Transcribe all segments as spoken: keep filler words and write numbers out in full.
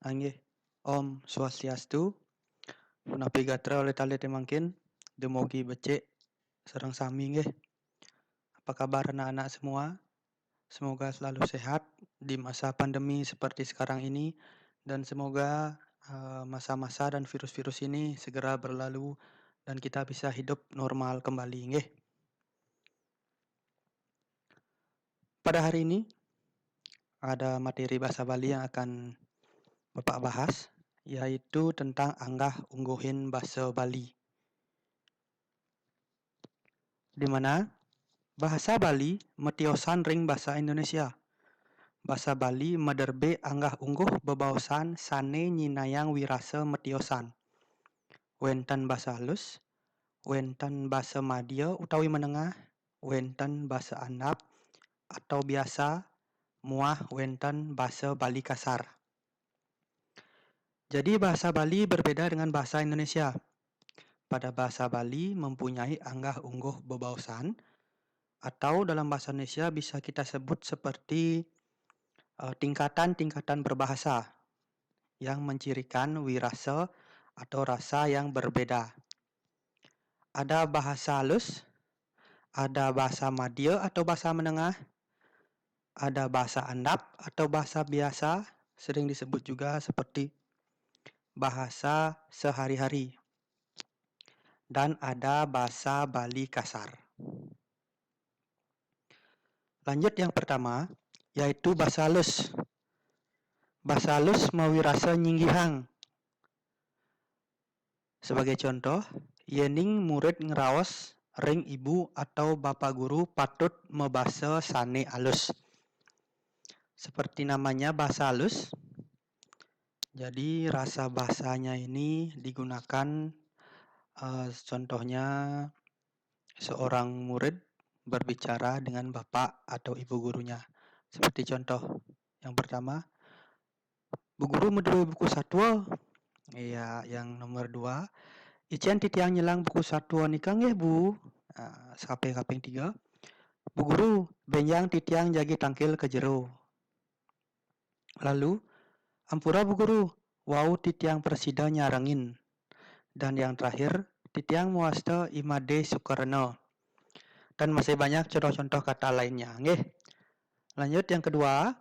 Inggih. Om Swastiastu. Punapi gatra olih talit mangkin, dumogi becik sareng sami nggih. Apa kabar anak-anak semua? Semoga selalu sehat di masa pandemi seperti sekarang ini, dan semoga, eh, masa-masa dan virus-virus ini segera berlalu dan kita bisa hidup normal kembali nggih. Pada hari ini ada materi bahasa Bali yang akan Bapak bahas, yaitu tentang anggah ungguhin basa Bali. Di mana bahasa Bali matiosan ring basa Indonesia. Basa Bali maderbé anggah ungguh bebaosan sané nyinayang wirasa matiosan. Wénten basa alus, wénten basa madya utawi menengah, wénten basa andap atau biasa, muah wénten basa Bali kasar. Jadi bahasa Bali berbeda dengan bahasa Indonesia. Pada bahasa Bali mempunyai anggah ungguh bebaosan, atau dalam bahasa Indonesia bisa kita sebut seperti, eh, tingkatan-tingkatan berbahasa yang mencirikan wirasa atau rasa yang berbeda. Ada bahasa halus, ada bahasa madya atau bahasa menengah, ada bahasa andap atau bahasa biasa, sering disebut juga seperti bahasa sehari-hari, dan ada bahasa Bali kasar. Lanjut yang pertama, yaitu bahasa halus. Bahasa halus mawirasa nyinggihang. Sebagai contoh, yéning murid ngraos ring ibu atau bapa guru patut mabasa sané alus. Seperti namanya bahasa halus, jadi rasa bahasanya ini digunakan, eh, contohnya seorang murid berbicara dengan bapak atau ibu gurunya. Seperti contoh yang pertama, "Bu Guru madué buku satua." Iya, yang nomor dua, "Icén titiang nyelang buku satua nika nggih, Bu." Nah, sampai kaping tiga, "Bu Guru, bénjang titiang jagi tangkil ka jero." Lalu, "Ampura, Bu Guru, wau titiang prasida nyarengin." Dan yang terakhir, "Titiang mawasta I Madé Sukarna." Dan masih banyak contoh-contoh kata lainnya, nggih. Lanjut yang kedua,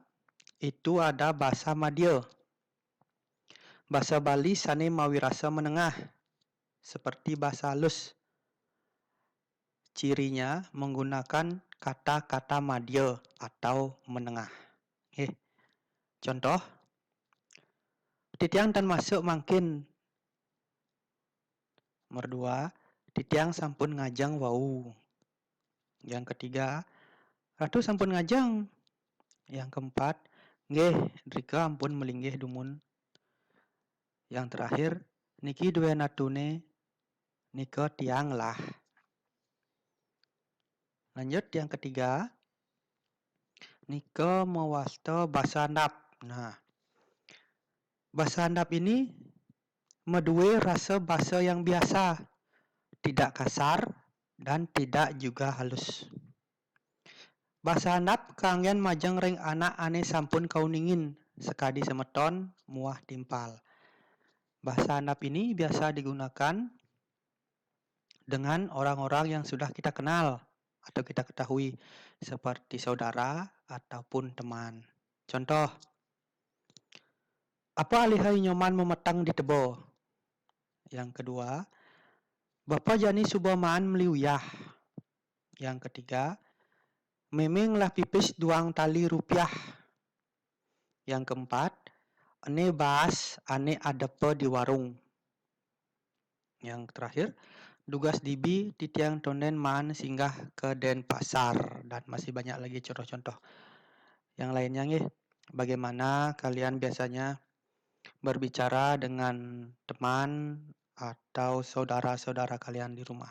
itu ada basa madya. Basa Bali sané mawirasa menengah, seperti basa halus. Cirinya menggunakan kata-kata madya atau menengah. Nggih. Contoh, "Titiang tan masuk mangkin." Nomor dua, "Titiang sampun ngajeng wau." Yang ketiga, "Ratu sampun ngajeng." Yang keempat, "Nggih, drika ampun malinggih dumun." Yang terakhir, "Niki dué natuné, nika tiang lah." Lanjut yang ketiga, nika mawasta basa andap. Nah, basa andap ini madué rasa basa yang biasa, tidak kasar dan tidak juga halus. Basa andap kaanggén majeng ring anak ané sampun kauningin, sakadi semeton muah timpal. Basa andap ini biasa digunakan dengan orang-orang yang sudah kita kenal atau kita ketahui, seperti saudara ataupun teman. Contoh, "Apa alihé Nyoman mameteng di teba?" Yang kedua, "Bapa jani suba maan meli uyah?" Yang ketiga, "Mémé ngelah pipis duang tali rupiah." Yang keempat, "Ené baas ané adepa di warung." Yang terakhir, "Dugas dibi titiang tondén maan singgah ka Denpasar," dan masih banyak lagi contoh-contoh yang lainnya, nggih. Bagaimana kalian biasanya berbicara dengan teman atau saudara-saudara kalian di rumah?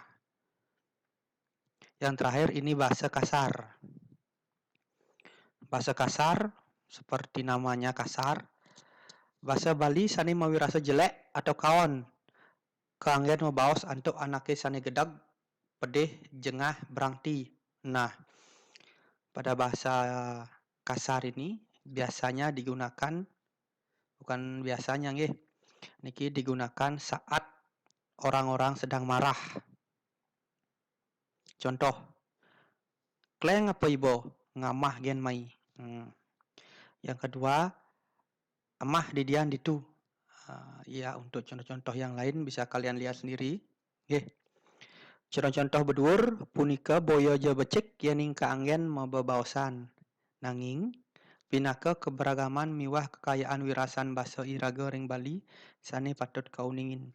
Yang terakhir ini bahasa kasar. Bahasa kasar, seperti namanya kasar, basa Bali sané mawirasa jelék atau kaon, kaanggén mabaos antuk anaké sané gedeg, pedih, jengah, brangti. Nah, pada bahasa kasar ini biasanya digunakan bukan biasanya nggih. Niki digunakan saat orang-orang sedang marah. Contoh, kleng apa ibo, ngamah gen mai. Hmm. Yang kedua, amah didian ditu. Uh, ya, untuk contoh-contoh yang lain bisa kalian lihat sendiri. Nggih. Contoh-contoh beduur punika boya ja becik yening kaanggen mabebaosan. Nanging, pinaka keberagaman miwah kekayaan wirasan basa iraga ring Bali sane patut kauningin.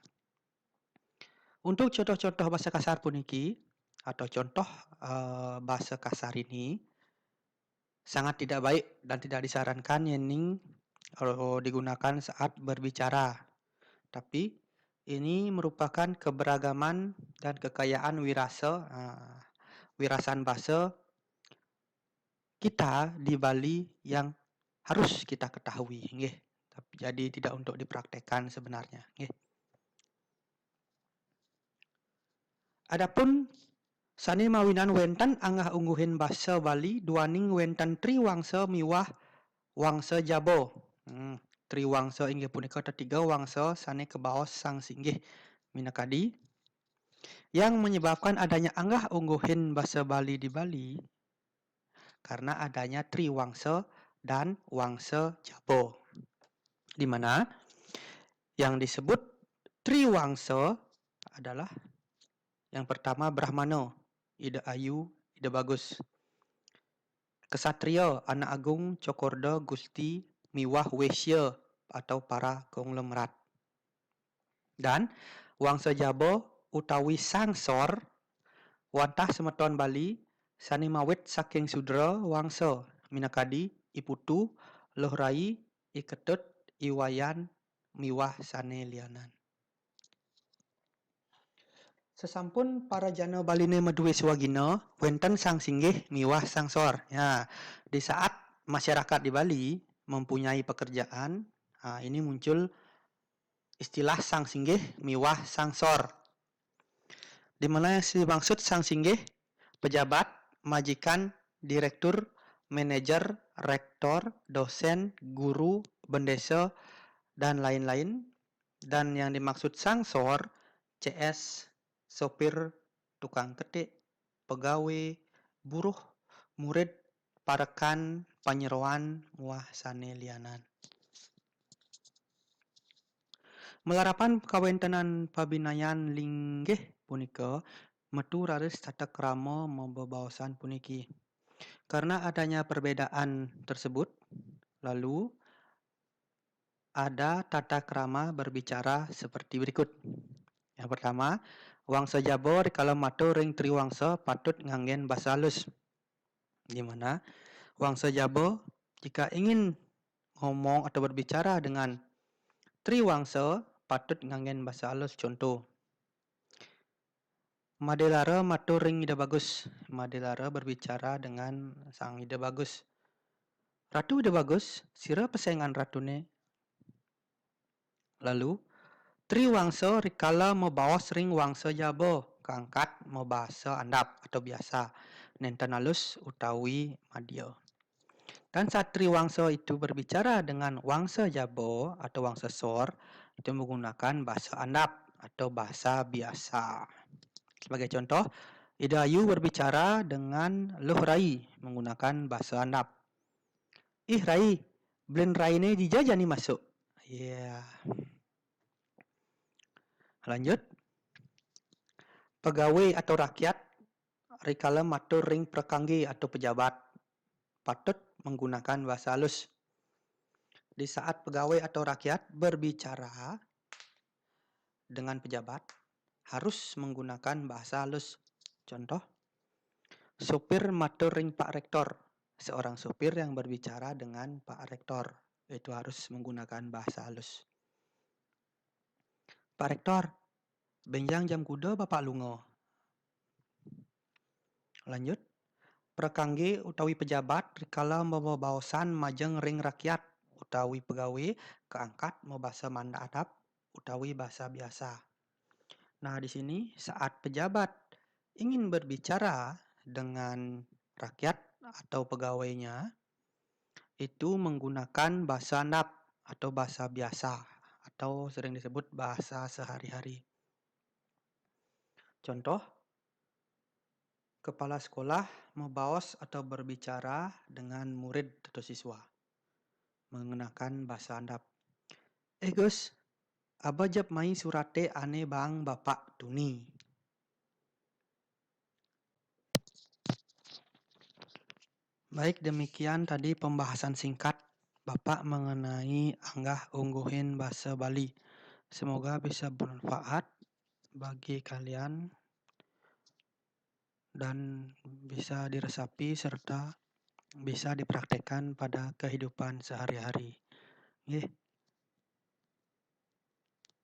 Untuk contoh-contoh basa kasar puniki, atau contoh uh, basa kasar ini, sangat tidak baik dan tidak disarankan yening uh, digunakan saat berbicara. Tapi ini merupakan keberagaman dan kekayaan wirasa uh, wirasan basa kita di Bali yang harus kita ketahui, nggih. Tapi jadi tidak untuk dipraktekkan sebenarnya, nggih. Adapun sane mawinan wenten anggah ungguhin basa Bali duaning wenten triwangsa miwah wangsa jaba. Hmm, triwangsa inggih punika tetiga wangsa sane kabaos sang singgih minakadi yang menyebabkan adanya anggah ungguhin basa Bali di Bali karena adanya triwangsa dan wangsa jaba. Di mana yang disebut triwangsa adalah yang pertama Brahmana, Ida Ayu, Ida Bagus. Kesatria, Anak Agung, Cokorda, Gusti, miwah Wesya atau para konglomerat. Dan wangsa jaba utawi sangsor wantah semeton Bali sane mawit saking sudra wangsa minakadi I Putu, Luh Rai, I Ketut, I Wayan, miwah sane lianan. Sesampun para jana Baline madue swagina, wenten sang singgih miwah sangsor. Ya, di saat masyarakat di Bali mempunyai pekerjaan, ha, ini muncul istilah sang singgih miwah sangsor. Di mana yang dimaksud sang singgih? Pejabat, majikan, direktur, manajer, rektor, dosen, guru, bendesa, dan lain-lain. Dan yang dimaksud sangsor, C S, sopir, tukang ketik, pegawe, buruh, murid, parekan, panyeroan, muah sane lianan. Malarapan kawentenan pabinayan linggih punika, metu raris tata krama mabebaosan puniki. Karena adanya perbedaan tersebut, lalu ada tata krama berbicara seperti berikut. Yang pertama, wangsa jaba rikala matur ring triwangsa patut nganggen basa alus. Di mana wangsa jaba jika ingin ngomong atau berbicara dengan triwangsa patut nganggen basa alus. Contoh, Madelara matur ring Ida Bagus. Madelara berbicara dengan Sang Ida Bagus. Ratu Ida Bagus, sira pesengan ratune? Lalu, triwangsa rikala mabaos ring wangsa jaba, kaangkat mabasa andap atau biasa, nenten alus utawi madya. Dan saat triwangsa itu berbicara dengan wangsa jaba atau wangsa sor, itu menggunakan bahasa andap atau bahasa biasa. Sebagai contoh, Ida Ayu berbicara dengan Luh Rai menggunakan bahasa andap. "Ih Rai, blen Rai ne dija jani masuk?" Ya. Lanjut. Pegawai atau rakyat rikala matur ring prakangge atau pejabat patut menggunakan bahasa halus. Di saat pegawai atau rakyat berbicara dengan pejabat, harus menggunakan bahasa halus. Contoh, sopir matur ring Pak Rektor. Seorang sopir yang berbicara dengan Pak Rektor, itu harus menggunakan bahasa halus. "Pak Rektor, benjang jam kuda Bapak lunga?" Lanjut, prakangge utawi pejabat rikala mabebaosan majeng ring rakyat utawi pegawai kaangkat mabasa andap utawi basa biasa. Nah, di sini saat pejabat ingin berbicara dengan rakyat atau pegawainya, itu menggunakan basa andap atau bahasa biasa atau sering disebut bahasa sehari-hari. Contoh, kepala sekolah membaos atau berbicara dengan murid atau siswa menggunakan bahasa andap. "Eh Gus, aba jap mai surate ane bang Bapak tuni." Baik, demikian tadi pembahasan singkat Bapak mengenai anggah ungguhin bahasa Bali. Semoga bisa bermanfaat bagi kalian dan bisa diresapi serta bisa dipraktekkan pada kehidupan sehari-hari. Nggih.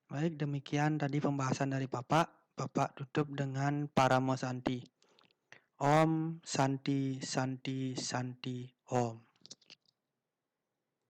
Baik, demikian tadi pembahasan dari Bapak. Bapak tutup dengan Parama Santi. Om Santi, Santi, Santi, Om.